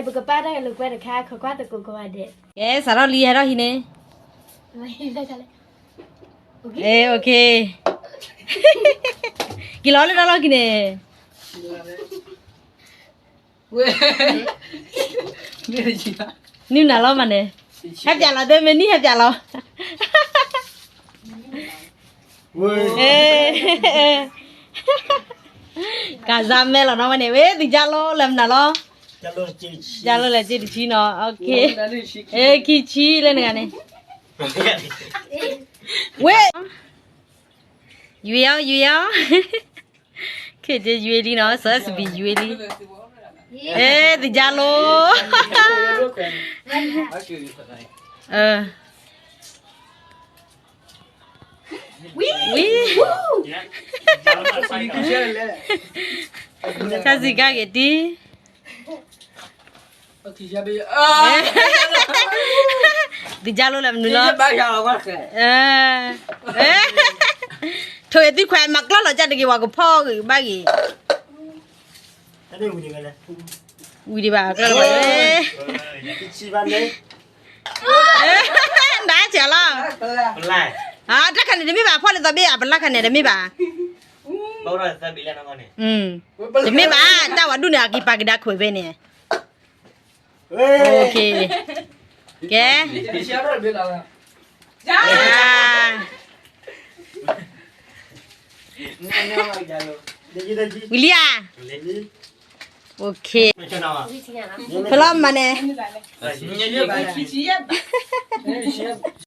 ပကပာ်တၢ်လိာ်ကွဲတခါ ခိးကွၢ်သကိးကိးဂၤဒဲး. ကဲ စးထီၣ်လံ ဟဲထီၣ်ဟံးန့ၣ်. အဲ okay. က့ၤလီၤလၢတၢ်လီၢ်ခံန့ၣ်. နုၢ်နၤလီၤမးန့ၣ်. ဟဲပၠးလီၤ သုမ့ၢ်နံၣ်ဟဲပၠးလီၤ. ကစၢ်မဲလီၤနီၤဝဲန့ၣ် ဝဲသ့ၣ်ကၢ်လိလၢမနုၤလီၤ. ကၢ်လိလၢကၠ့တဆံနီၤ okay. ခံဆံလၢနဂၤန့ၣ်. ဝဲ ယွၤဧၢ ယွၤဧၢ. ခဲက့ယွၤလံနီၤ စီၤအဲၣ်စဘံယွၤလံ. အဲ သ့ၣ်ကၢ်လိ. ဝံၤ တၢ်စံးကါက့ၤတံၢ်. သ့ၣ်ကၢ်လိလၢမနုၤလီၤ. ထိၣ်ဂ့ၤသံခွဲး မၤကျီၢ်လီၤကၢ်တဂ့ၤ ဝဲကဖီၣ်ဂ့ၤဘၣ်ဂ့ၤ. ဝံၤဒံးဘၣ် ကျီၢ်လီၤ. နးဆဲးလီၤ. တၢ်ခါန့ၣ်တမ့ၢ်ဘၣ် ဖီၣ်လၢသီဘ့ၣ် အပလၢ်ခါန့ၣ်တမ့ၢ်ဘၣ်. တမ့ၢ်ဘၣ် တၢ်ဝဲဒူၣ်န့ၣ် အက့ၤပာ်ကဒါခွဲးဖဲန့ၣ်. ကဲ ဝံၤလံဧါ. ဖဲလီၤမၤန့ၣ်.